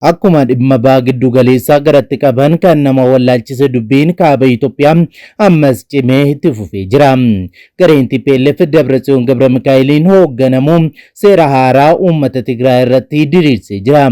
Akkuma dhimma baha giddu galeessaa garatti qaban kan nama wallaalchise dubbiin kaaba Itoophiyaa ammas cimee itti fufee jira. Gareen tplf Dabratsiyoon Gabramikaa'eliin hoogganamu seera haaraa uummata Tigraay irratti diriirsee jira.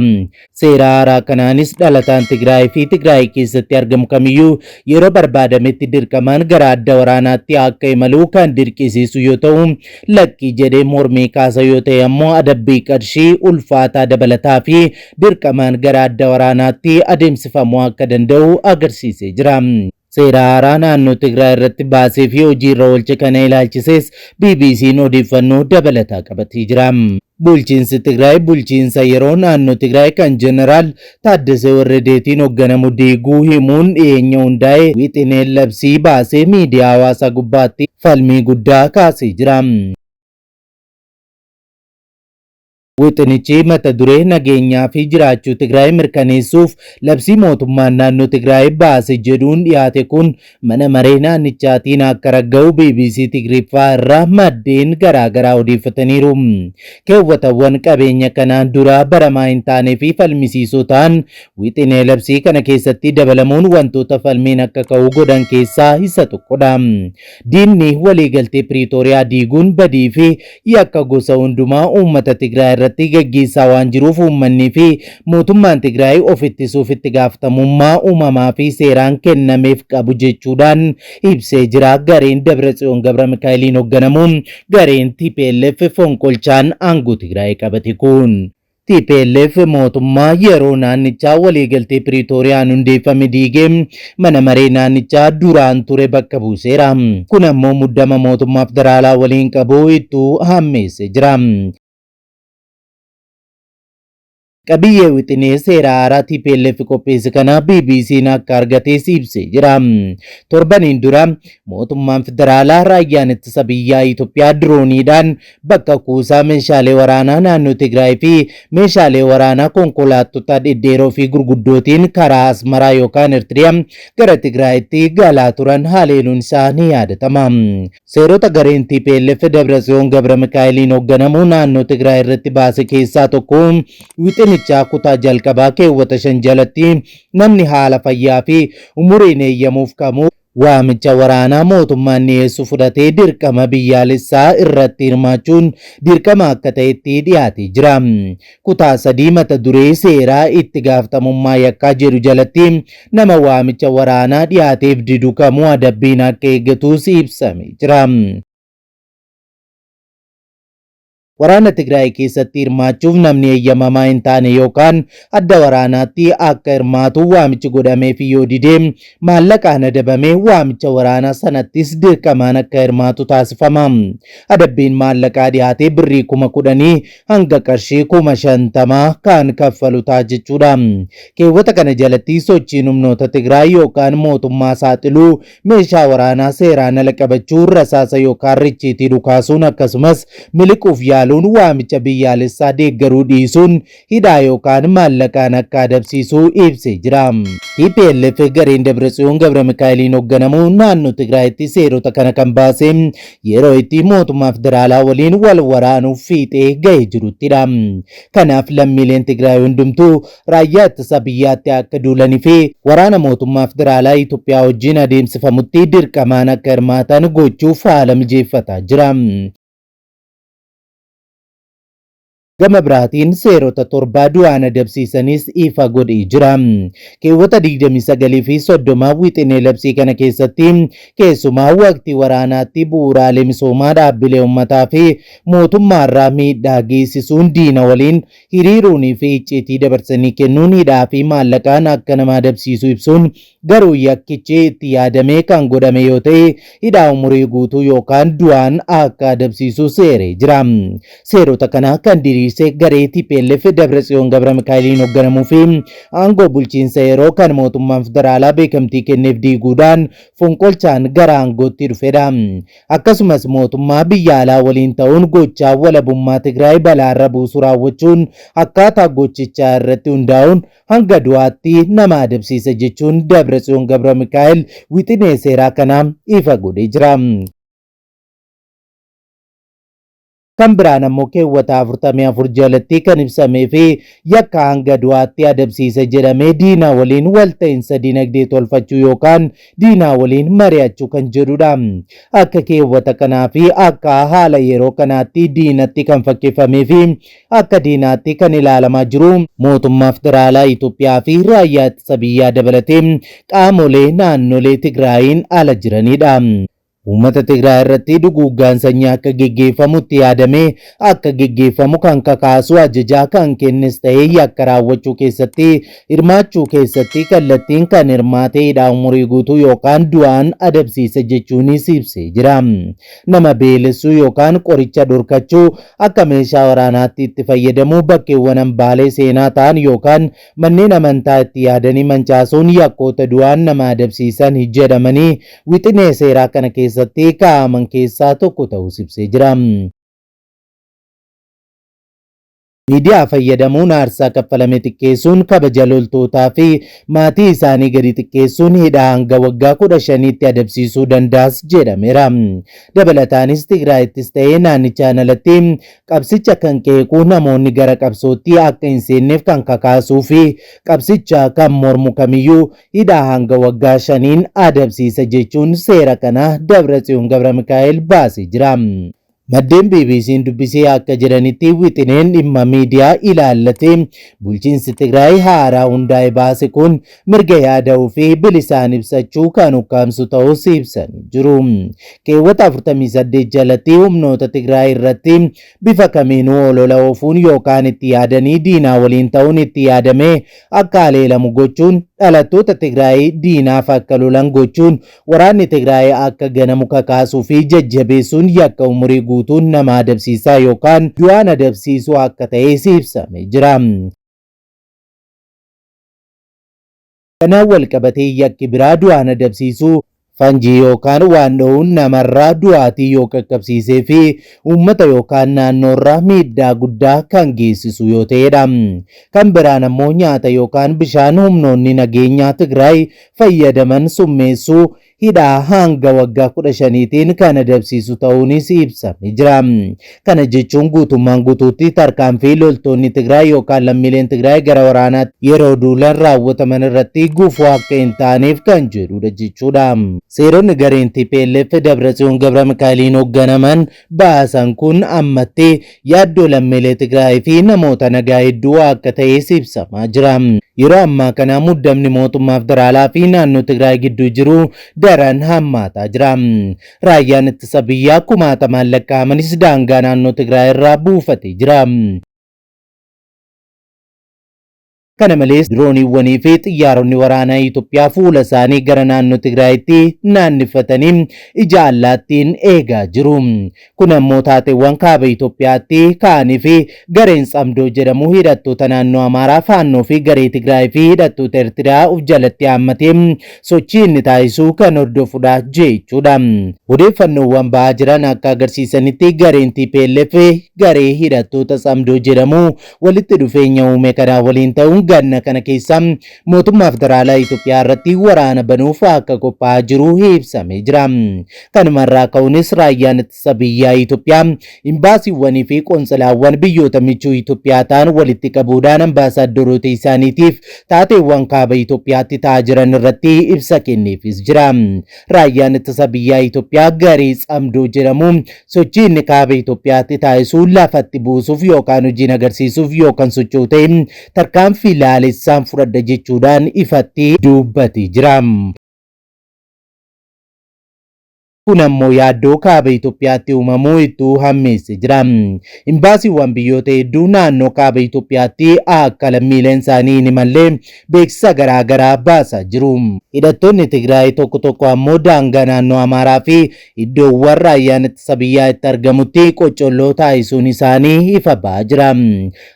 Seera haaraa kanaanis dhalataan Tigraay fi Tigraay keessatti argamu kamiyyuu yeroo barbaadametti dirqamaan gara adda waraanaatti akka imalu kan dirqisiisu yoo ta'u, lakkii jedhee mormii kaasa yoo ta'e ammoo adabbii qarshii ulfaataa dabalataa fi dirqamaan gara adda waraanaatti adeemsifamuu akka danda'u agarsiisee jira. Seera haaraa naannoo Tigraay irratti baasee fi hojiirra oolche kana ilaalchisees BBC'n odeeffannoo dabalataa qabatee jira. Bulchiinsi Tigraay bulchiinsa yeroo naannoo Tigraay kan Jeneraal Taaddasee Warredeetiin hogganamu diiguu himuun dhiyeenya hundaa'e wixineen labsii baasee miidiyaa hawaasaa gubbaatti falmii guddaa kaasee jira. Wixinichi mata duree nageenyaa fi jiraachuu Tigraay mirkaneessuuf labsii mootummaan naannoo Tigraay baase jedhuun dhiyaate kun mana maree naannichaatiin akka ragga'u bbc Tigriffaa irraa maddeen garaa garaa odeeffataniiru. Keewwatawwan qabeenya kanaan dura baramaa hin taanee fi falmisiisoo ta'an wixinee labsii kana keessatti dabalamuun wantoota falmiin akka ka'u godhan keessaa isa tokkodha. Diinni waliigaltee Piriitooriyaa diiguun badii fi yakka gosa hundumaa uummata Tigraay irratti gaggeessaa waan jiruuf uummannii fi mootummaan Tigraay of ittisuuf itti gaafatamummaa uumamaa fi seeraan kennameef qabu jechuudhaan ibsee jira. Gareen Dabratsiyoon Gabramikaa'eliin hogganamu gareen tplf fonqolchaan aangoo Tigraay qabate kun. Tplf mootummaa yeroo naannichaa waliigaltee Piriitooriyaan hundeeffame diigee mana maree naannichaa duraan ture bakka buuseera. Kun ammoo muddama mootummaa federaalaa waliin qabu ittuu hammeessee jira. Qabiyyee wixinee seera haaraa tplf qopheesse kana BBC'n akka argates ibsee jira. Torbaniin dura mootummaan federaalaa raayyaan ittisa biyyaa Itoophiyaa dirooniidhaan bakka kuusaa meeshaalee waraanaa naannoo Tigraay fi meeshaalee waraanaa konkolaattota dhedheeroo fi gurguddootiin karaa Asmaraa yookaan Ertiriyaa gara Tigraayitti galaa turan haleeluun isaa ni yaadatama. Seerota gareen tplf Dabratsiyoon Gabramikaa'eliin hogganamu naannoo Tigraay irratti baase keessaa tokko wixinichaa kutaa jalqabaa keewwata 5 jalatti namni haala fayyaa fi umuriin eeyyamuuf kamuu waamicha waraanaa mootummaan dhiyeessu fudhatee dirqama biyyaalessaa irratti hirmaachuun dirqama akka ta'etti dhiyaatee jira. Kutaa 3 mata duree seeraa itti gaafatamummaa yakkaa jedhu jalatti nama waamicha waraanaa dhiyaateef didu kamuu adabbiin akka eeggatus ibsamee jira. Waraana Tigraay keessatti hirmaachuuf namni eeyyamamaa hin taane yookaan adda waraanaatti akka hirmaatu waamichi godhameefii yoo dide maallaqaan adabamee waamicha waraanaa sanattis dirqamaan akka hirmaatu taasifama. Adabbiin maallaqaa dhiyaate birrii 10,000 hanga qarshii 50,000 kan kaffalu ta'a jechuudha. Keewwata kana jalatti sochiin humnoota Tigraay yookaan mootummaa saaxiluu meeshaa waraanaa seeraan ala qabachuu, rasaasa yookaan richiitii dhukaasuun akkasumas miliquuf yaaluun waamicha biyyaalessaa deeggaruu dhiisuun hidhaa yookaan maallaqaan akka adabsiisu ibsee jira. Tplf gareen Dabratsiyoon Gabramikaa'eliin hogganamu naannoo Tigraayitti seerota kana kan baase yeroo itti mootummaa federaalaa waliin wal waraanuuf fiixee gahee jiruttidha. Kanaaf lammiileen Tigraay hundumtuu raayyaa ittisa biyyaatti akka duulanii fi waraana mootummaa federaalaa Itoophiyaa wajjin adeemsifamutti dirqamaan akka hirmaatan gochuuf haala mijeeffataa jira. Gama biraatiin seerota torbaa du'aan adabsiisanis ifa godhee jira. Keewwata 29 fi 30 wixinee labsii kana keessatti keessumaa waqtii waraanaatti bu'uuraalee misoomaa dhaabbilee ummataa fi mootummaarraa miidhaa geessisuun diina waliin hiriiruunii fi icciitii dabarsanii kennuun hidhaa fi maallaqaan akka nama adabsiisu ibsuun garuu yakkichi itti yaadamee kan godhame yoo ta'e hidhaa umurii guutuu yookaan du'aan akka adabsiisu seeree jira. Seerota kana kan diriirse garee tplf Dabratsiyoon Gabramikaa'eliin hogganamuu fi aangoo bulchiinsa yeroo kan mootummaan federaalaa beekamtii kenneef diiguudhaan fonqolchaan gara aangootti dhufedha. Akkasumas mootummaa biyya alaa waliin ta'uun gochaa walabummaa Tigraay balaarra buusu raawwachuun akkaataa gochichaa irratti hundaa'uun hanga du'aatti nama adabsiisa jechuun Dabratsiyoon Gabramikaa'el wixinee seeraa kana ifa godhee jira. Kan biraan ammoo keewwata 44 jalatti kan ibsamee fi yakka hanga du'aatti adabsiisa jedhamee diinaa waliin walta'iinsa dinagdee tolfachuu yookaan diinaa waliin mari'achuu kan jedhudha. Akka keewwata kanaa fi akka haala yeroo kanaatti diinatti kan fakkeeffamee fi akka diinaatti kan ilaalamaa jiru mootummaa federaalaa Itoophiyaa fi raayyaa ittisa biyyaa dabalatee qaamolee naannolee Tigraayiin ala jiranidha. Uummata Tigraay irratti duguuggaan sanyii akka geggeeffamu itti yaadamee akka geggeeffamu kan kakaasu ajajaa kan kennes ta'ee yakka raawwachuu keessatti hirmaachuu keessatti kallattiin kan hirmaate hidhaa umurii guutuu yookaan du'aan adabsiisa jechuunis ibsee jira. Nama beelessuu yookaan qoricha dhorkachuu, akka meeshaa waraanaatti itti fayyadamuu, bakkeewwan hambaalee seenaa ta'an yookaan Manneen amantaa itti yaadanii mancaasuun yakkoota du'aan nama adabsiisan jedhamanii wixinee seeraa kana keessatti kaa'aman keessaa tokko ta'uus ibsee jira. Miidiyaa fayyadamuun aarsaa kaffalame xiqqeessuun kabaja loltootaa fi maatii isaanii gadi xiqqeessuun hidhaa hanga waggaa 15tti adabsiisuu danda'as jedhameera. Dabalataanis Tigraayittis ta'ee naannichaan alatti Qabsicha kan qeequ, namoonni gara qabsootti akka hin seenneef kan kakaasuu fi qabsicha kan mormu kamiyyuu hidhaa hanga waggaa shaniin adabsiisa jechuun seera kana Dabratsiyoon Gabramikaa'el baasee jira. Maddeen BBC'n dubbise akka jedhanitti wixineen dhimma miidiyaa ilaallatee bulchiinsi Tigraay haaraa hundaa'e baase kun mirga yaada ofii bilisaan ibsachuu kan ukkaamsu ta'uus ibsanii jiru. Keewwata 48 jalatti humnoota Tigraay irratti bifa kamiinuu olola oofuun yookaan itti yaadanii diinaa waliin ta'uun itti yaadamee akka haleelamu gochuun, dhalattoota Tigraay diinaaf akka lolan gochuun, waraanni Tigraay akka ganamu kakaasuu fi jajjabeessuun yakka umurii guutuun nama adabsiisaa yookaan du'aan adabsiisuu akka ta'es ibsamee jira. Kanaan walqabatee yakki biraa du'aan adabsiisuu fanjii yookaan waan dhohuun namarraa du'aatii yoo qaqqabsiisee fi uummata yookaan naannoorra miidhaa guddaa kan geessisu yoo ta'edha. Kan biraan ammoo nyaata yookaan bishaan humnoonni nageenyaa Tigraay fayyadaman summeessuu hidhaa hanga waggaa 15tiin kan adabsiisu ta'uunis ibsame jira. Kana jechuun guutummaan guutuutti tarkaanfii loltoonni Tigraay yookaan lammiileen Tigraay gara waraanaatti yeroo duulan raawwataman irratti gufuu akka hin taaneef kan jedhudha jechuudha. Seeronni gareen tplf Dabratsiyoon Gabramikaa'eliin hoogganaman baasan kun ammatti yaaddoo lammiilee Tigraay fi namoota nagaa hedduu akka ta'es ibsamaa jira. Yeroo ammaa kana muddamni mootummaa federaalaa fi naannoo Tigraay gidduu jiru daran hammaataa jira. Raayyaan ittisa biyyaa kumaatamaan lakkaa'amanis daangaa naannoo Tigraay irraa buufatee jira. Kana malees dirooniiwwanii fi xiyyaaronni waraanaa Itoophiyaa fuula isaanii gara naannoo Tigraayitti naannifatanii ija allaattiin eegaa jiru. Kun ammoo taateewwan kaaba Itoophiyaatti ka'anii fi gareen Tsamdoo jedhamu hidhattoota naannoo Amaaraa, Faannoo fi garee Tigraay fi hidhattoota Ertiriyaa of jalatti haammatee sochii inni taasisu kan hordofudha jechuudha. Odeeffannoowwan ba'aa jiran akka agarsiisanitti gareen tplf garee hidhattoota Tsamdoo jedhamu walitti dhufeenya uume kanaa waliin ta'uun ganna kana keessa mootummaa federaalaa Itoophiyaa irratti waraana banuuf akka qophaa'aa jiru ibsamee jira. Kanuma irraa ka'uunis raayyaan ittisa biyyaa Itoophiyaa imbaasiiwwanii fi qontsilaawwan biyyoota michuu Itoophiyaa ta'an walitti qabuudhaan ambaasaaddoroota isaaniitiif taateewwan kaaba Itoophiyaatti ta'aa jiran irratti ibsa kenneefis jira. Raayyaan ittisa biyyaa Itoophiyaa garee Tsamdoo jedhamu sochii inni kaaba Itoophiyaatti taasisu lafatti buusuuf yookaan hojiin agarsiisuuf yoo kan socho'u ta'e tarkaanfii laalessaan fudhadha jechuudhaan ifatti dubbatee jira. Kun ammoo yaaddoo kaaba Itoophiyaatti uumamuu ittuu hammeesse jira. Imbaasiiwwan biyyoota hedduu naannoo kaaba Itoophiyaatti akka lammiileen isaanii hin imalle beeksisa garaa garaa baasaa jiru. Hidhattoonni Tigraay tokko tokko ammoo daangaa naannoo Amaaraa fi iddoowwan raayyaan ittisa biyyaa itti argamutti qoccolloo taasisuun isaanii ifa ba'aa jira.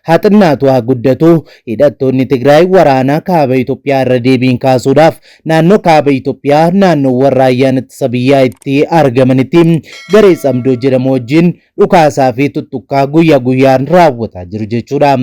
Haa xinnaatu haa guddatu hidhattoonni Tigraay waraana kaaba Itoophiyaa irra deebiin kaasuudhaaf naannoo kaaba Itoophiyaa naannoowwan raayyaan ittisa biyyaa itti keessatti argamanitti garee Tsamdoo jedhamu wajjin dhukaasaa fi tuttuqqaa guyya guyyaan raawwataa jiru jechuudha.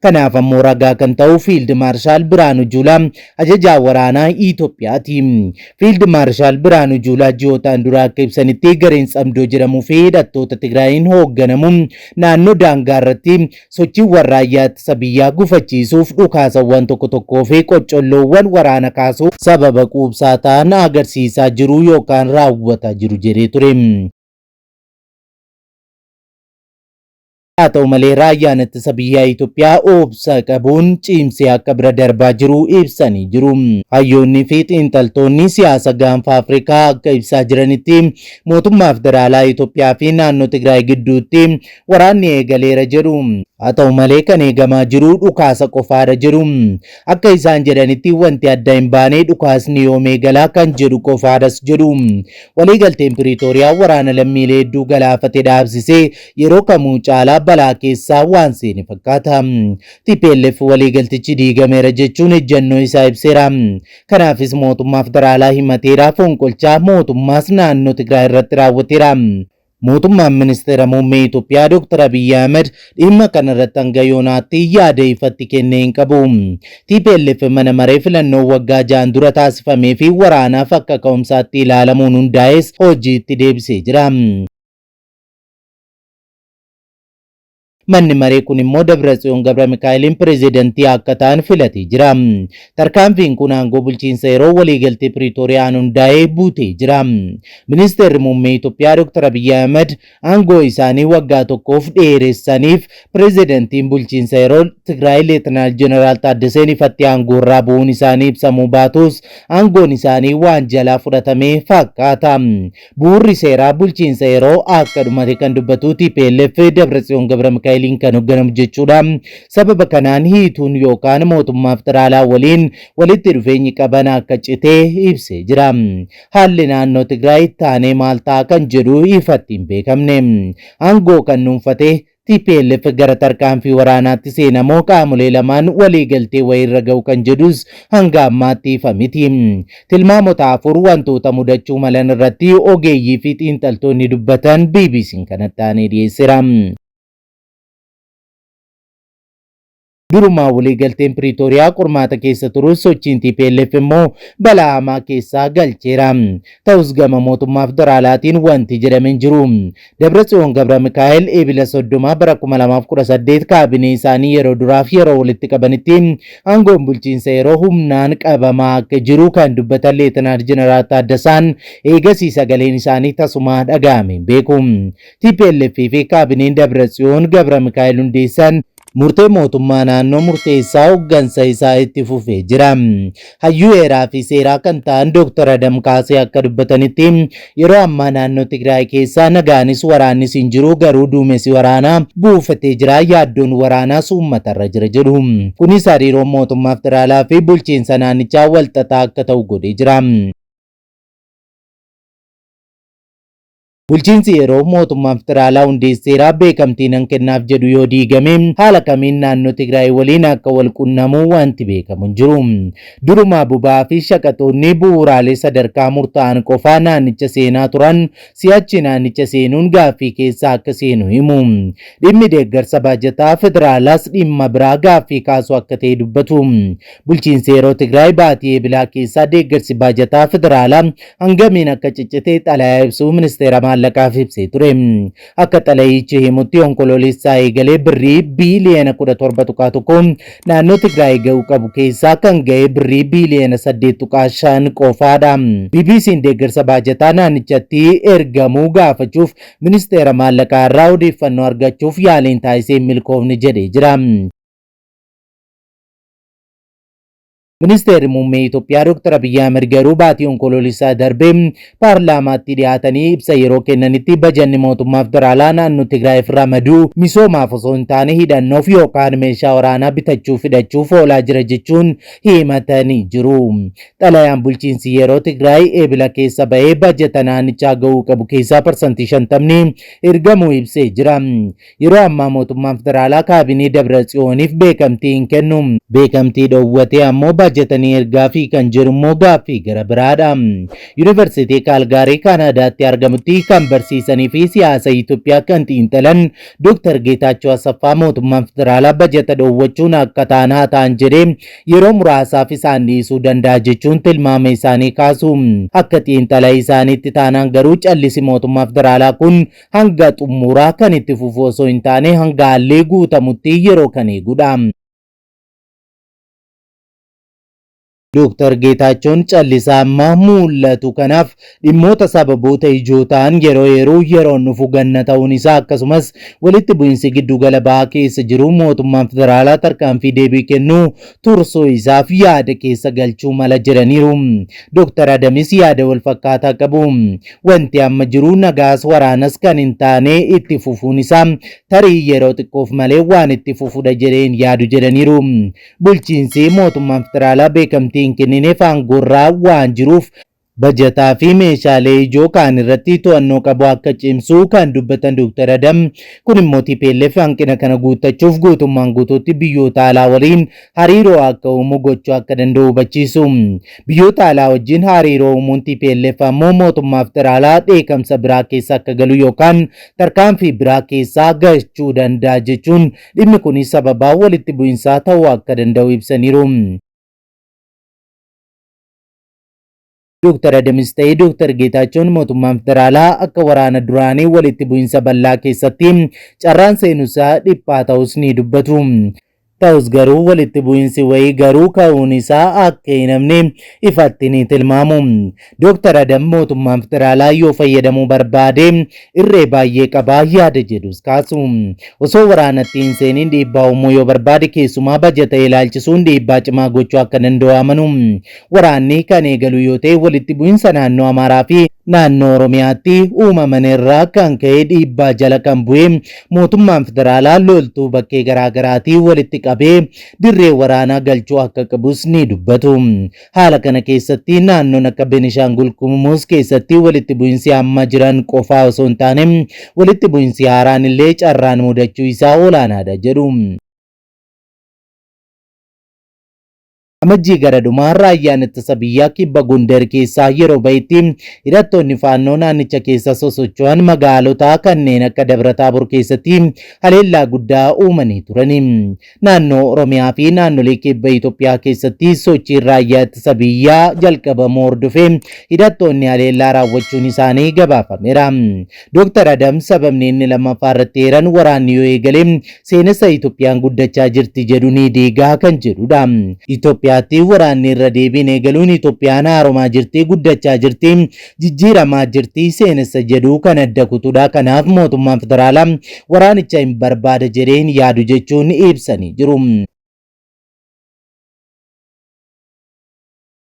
Kanaaf ammoo ragaa kan ta'u Fiild Maarshaal Biraanuu Juulaa ajajaa waraanaa Itoophiyaati. Fiild Maarshaal Biraanuu Juulaa ji'ootaan dura akka ibsanitti gareen Tsamdoo jedhamuu fi hidhattoota Tigraayiin hoogganamu naannoo daangaa irratti sochiiwwan raayyaa ittisa biyyaa gufachiisuuf dhukaasawwan tokko tokkoo fi qoccolloowwan waraana kaasuuf sababa quubsaa ta'an agarsiisaa jiru yookaan raawwataa jiru jedhee ture. Haa ta'u malee raayyaan ittisa biyyaa Itoophiyaa obsa qabuun cimsee akka bira darbaa jiru ibsanii jiru. Hayyoonni fi xiinxaltoonni siyaasa gaanfa Afrikaa akka ibsaa jiranitti mootummaa federaalaa Itoophiyaa fi naannoo Tigraay gidduutti waraanni eegaleera jedhu. Haa ta'u malee kan eegamaa jiru dhukaasa qofaadha jedhu. Akka isaan jedhanitti wanti adda hin baane dhukaasni yoom eegalaa kan jedhu qofaadhas jedhu. Waliigalteen Piriitooriyaa waraana lammiilee hedduu galaafate dhaabsisee yeroo kamuu caalaa balaa keessaa waan seene fakkaata. TPLF waliigaltichi diigameera jechuun ejjennoo isaa ibseera. Kanaafis mootummaa federaalaa himateera, fonqolchaa mootummaas naannoo Tigraay irratti raawwateera. Mootummaan Ministeera Muummee Itoophiyaa Dr. Abiyyi Ahmed dhimma kanarratti hanga yoonaatti yaada ifatti kennee hin qabu. TPLF mana maree filannoo waggaa ja'an dura taasifamee fi waraanaaf akka ka'umsaatti ilaalamuun hundaa'es hojiitti deebisee jira. Manni maree kun immoo Dabratsiyoon Gabramikaa'eliin pireezidantii akka ta'an filatee jira. Tarkaanfiin kun aangoo bulchiinsa yeroo waliigaltee Piriitooriyaan hundaa'ee buutee jira. Ministeerri Muummee Itoophiyaa Dr. Abiyyi Ahmed aangoo isaanii waggaa tokkoof dheeressaniif pireezidantiin bulchiinsa yeroo Tigraay Leetanaal Jeneraal Taaddaseen ifatti aangoo irraa bu'uun isaanii ibsamuu baatus aangoon isaanii waan jalaa fudhatame fakkaata. Bu'uurri seeraa bulchiinsa yeroo akka dhumate kan dubbatu TPLF Dabratsiyoon Gabramikaa'eliin kan hoogganamu jechuudha. Sababa kanaan hiituun yookaan mootummaa federaalaa waliin walitti dhufeenyi qaban akka citee ibsee jira. Haalli naannoo Tigraay taanee maal ta'a kan jedhu ifatti hin beekamne. Aangoo kan dhuunfate TPLF gara tarkaanfii waraanaatti seenamoo qaamolee lamaan waliigaltee wayiirra ga'u kan jedhus hanga ammaatti ifa miti. Tilmaamota afur wantoota mudachuu malan irratti ogeeyyii fi xiinxaltoonni dubbatan BBC'n kanatti aanee dhiyeesseera. Durumaa waliigalteen Piriitooriyaa qormaata keessa turus sochiin TPLF immoo balaa hamaa keessaa galcheera. Ta'us gama mootummaa federaalaatiin wanti jedhame hin jiru. Dabratsiyoon Gabra Mikaa'el Eebila 30 bara 2018 kaabinee isaanii yeroo duraaf yeroo walitti qabanitti aangoon bulchiinsa yeroo humnaan qabamaa akka jiru kan dubbatan Leetanaal Jeneraal Taaddasaan eegasii sagaleen isaanii tasumaa dhaga'ame hin beeku. TPLF fi kaabineen Dabratsiyoon Gabra Mikaa'el hundeessan murtee mootummaa naannoo murteessaa hooggansa isaa itti fufee jira. Hayyuu heeraa fi seeraa kan ta'an Dr. Adam Kaasee akka dubbatanitti yeroo ammaa naannoo Tigraay keessaa nagaanis waraannis hin jiru garuu duumessi waraanaa buufatee jira yaaddoon waraanaas uummatarra jira jedhu. Kunis hariiroon mootummaa federaalaa fi bulchiinsa naannichaa walxaxaa akka ta'u godhee jira. Bulchiinsi yeroo mootummaan federaalaa hundeesseera beekamtii nan kennaaf jedhu yoo diigame haala kamiin naannoo Tigraay waliin akka wal qunnamu wanti beekamu hin jiru. Durumaa boba'aa fi shaqaxoonni bu'uuraalee sadarkaa murtaa'an qofaa naannicha seenaa turan si'achi naannicha seenuun gaaffii keessa akka seenu himu. Dhimmi deeggarsa baajataa federaalaas dhimma biraa gaaffii kaasu akka ta'e dubbatu. Bulchiinsi yeroo Tigraay baatii Eebilaa keessaa deeggarsi baajataa federaalaa hangamiin akka ciccite xalayaa ibsuu ministeera maallaqaaf ibsee ture. Akka xalayichi himutti onkoloolessaa eegalee birrii biiliyoona 17.1 naannoo Tigraay ga'uu qabu keessaa kan ga'e birrii biiliyoona 8.5 qofaadha. BBC'n deeggarsa baajataa naannichatti ergamuu gaafachuuf ministeera maallaqaa irraa odeeffannoo argachuuf yaaliin taasisee hin milkoofne jedhee jira. Ministeerri Muummee Itoophiyaa Dr. Abiyyi Ahmed garuu baatii Onkoloolessaa darbe paarlaamaatti dhiyaatanii ibsa yeroo kennanitti bajanni mootummaa federaalaa naannoo Tigraayiif ramaduu misoomaaf osoo hin taane hidhannoof yookaan meeshaa waraanaa bitachuuf hidhachuuf oolaa jira jechuun himatanii jiru. Xalayaan bulchiinsi yeroo Tigraay Eebila keessa bahee bajata naannichaa ga'uu qabu keessaa parsantii 50 ergamuu ibsee jira. Yeroo ammaa mootummaan federaalaa kaabinee Dabra Tsiyooniif beekamtii hin kennu. Beekamtii dhowwatee ammoo Baajata ni ergaafii kan jedhu immoo gaaffii gara biraadha. Yuunivarsiitii Kaalgaarii Kaanaadaatti argamutti kan barsiisanii fi siyaasa Itoophiyaa kan xiinxalan Dooktar Geetaachoo Asaffaa mootummaan federaalaa bajata dhoowwachuun akka ta'an haa ta'an jedhee yeroo muraasaaf isaan dhiisuu danda'a jechuun tilmaama isaanii kaasu. Akka xiinxala isaaniitti taanaan garuu callisi mootummaa federaalaa kun hanga xumuraa kan itti fufu osoo hin taane hanga haalli guutamutti yeroo kan eegudha. Dooktar Geetaachoon callisa amma mul'atu kanaaf dhimmoota sababoota ijoo ta'an yeroo eeruu yeroon dhufu ganna ta'uun isaa akkasumas walitti bu'insi giddugala bahaa keessa jiru mootummaan federaalaa tarkaanfii deebii kennuu tursuu isaaf yaada keessa galchuu mala jedhaniiru. Dooktar Adamis yaada wal fakkaataa qabu. Wanti amma jiru nagaas waraanas kan hin taane itti fufuun isaa tarii yeroo xiqqoof malee waan itti fufudha jedhee hin yaadu jedhaniiru. Bulchiinsi mootummaan federaalaa beekamtii hin kennineef aangoorraa waan jiruuf bajataa fi meeshaalee ijoo kaan irratti to'annoo qabu akka cimsu kan dubbatan Dr. Adam, kun immoo TPLF hanqina kana guuttachuuf guutummaan guutuutti biyyoota alaa waliin hariiroo akka uumu gochuu akka danda'u hubachiisu. Biyyoota alaa wajjin hariiroo uumuun TPLF ammoo mootummaa federaalaa dheekamsa biraa keessa akka galu yookaan tarkaanfii biraa keessaa galchuu danda'a jechuun dhimmi kunis sababaa walitti bu'insaa ta'uu akka danda'u ibsaniiru. Dooktar Adamis ta'ee Dooktar Geetaachoon mootummaan federaalaa akka waraana duraanii walitti bu'insa bal'aa keessatti carraan seenusaa dhiphaa ta'us ni dubbatu. Ta'us garuu walitti bu'insi wayii garuu ka'uun isaa akka hin hafne ifatti ni tilmaamu. Dooktar Adam mootummaan federaalaa yoo fayyadamuu barbaade irree baay'ee qabaa yaada jedhus kaasu. Osoo waraanatti hin seeniin dhiibbaa uumuu yoo barbaade keessumaa bajata ilaalchisuun dhiibbaa cimaa gochuu akka danda'u amanu. Waraanni kan eegalu yoo ta'e walitti bu'insa naannoo Amaaraa fi naannoo Oromiyaatti uumaman irraa kan ka'e dhiibbaa jala kan bu'e mootummaan federaalaa loltuu bakkee garaagaraatii walitti qabee dirree waraanaa galchuu akka qabus ni dubbatu. Haala kana keessatti naannoon akka Benishaangul Gumuz keessatti walitti bu'insi amma jiran qofaa osoo hin taane walitti bu'insi haaraan illee carraan mudachuu isaa olaanaadha jedhu. Amajjii gara dhumaa raayyaan ittisa biyyaa kibba Gondar keessaa yeroo bahetti hidhattoonni Faannoo naannicha keessa sosocho'an magaalota kanneen akka Dabra Taabor keessatti haleellaa guddaa uumanii turani. Naannoo Oromiyaa fi naannolee kibba Itoophiyaa keessatti sochiin raayyaa ittisa biyyaa jalqabamuu hordofee hidhattoonni haleellaa raawwachuun isaanii gabaafameera. Dooktar Adam sababni inni lammaffaa irratti eeran waraanni yoo eegale seenessa Itoophiyaan guddachaa jirti jedhu ni diigaa kan jedhudha. Itoophiyaatti waraanni irra deebiin eegaluun Itoophiyaan haaromaa jirti, guddachaa jirti, jijjiiramaa jirti seenessa jedhu kan adda kutudha. Kanaaf mootummaan federaalaa waraanicha hin barbaada jedhee hin yaadu jechuun ibsanii jiru.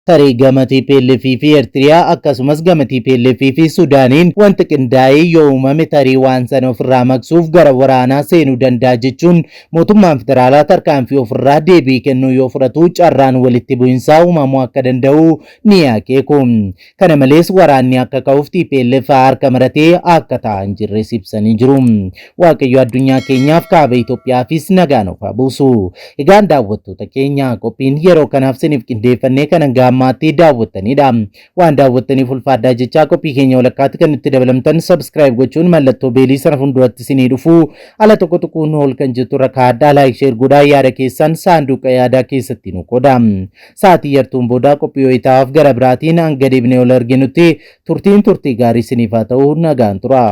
Tarii gama tplf fi Ertiriyaa akkasumas gama tplf fi Sudaaniin wanti qindaa'ee yoo uumame tarii waan sana ofirraa maqsuuf gara waraanaa seenuu danda'a jechuun mootummaan federaalaa tarkaanfii ofirraa deebii kennuu yoo fudhatu carraan walitti bu'insaa uumamuu akka danda'u ni akeeku. Kana malees waraanni akka ka'uuf tplf harka maratee akka taa'aa hin jirres ibsanii jiru. Waaqayyo addunyaa keenyaaf kaaba Itoophiyaafis nagaa nuuf haa buusu. Egaan daawwattoota keenya qophiin yeroo kanaaf siniif qindeeffannee kan hanga ammaatti daawwattanidha. Waan daawwattaniif ulfaadhaa jechaa qophii keenya walakkaatti kan nutti dabalamtan subscribe gochuun mallattoo beelii sana fuulduratti sinii dhufu ala tokko tuquun ol kan jettu irra kaa'adhaa like share godhaa yaada keessan saanduqa yaadaa keessatti nu qoda. Sa'aatii yartuun booda qophii wayitaawaf gara biraatiin hanga deebinee ol arginutti turtiin turtii gaarii isiniif haa ta'u nagaan tura.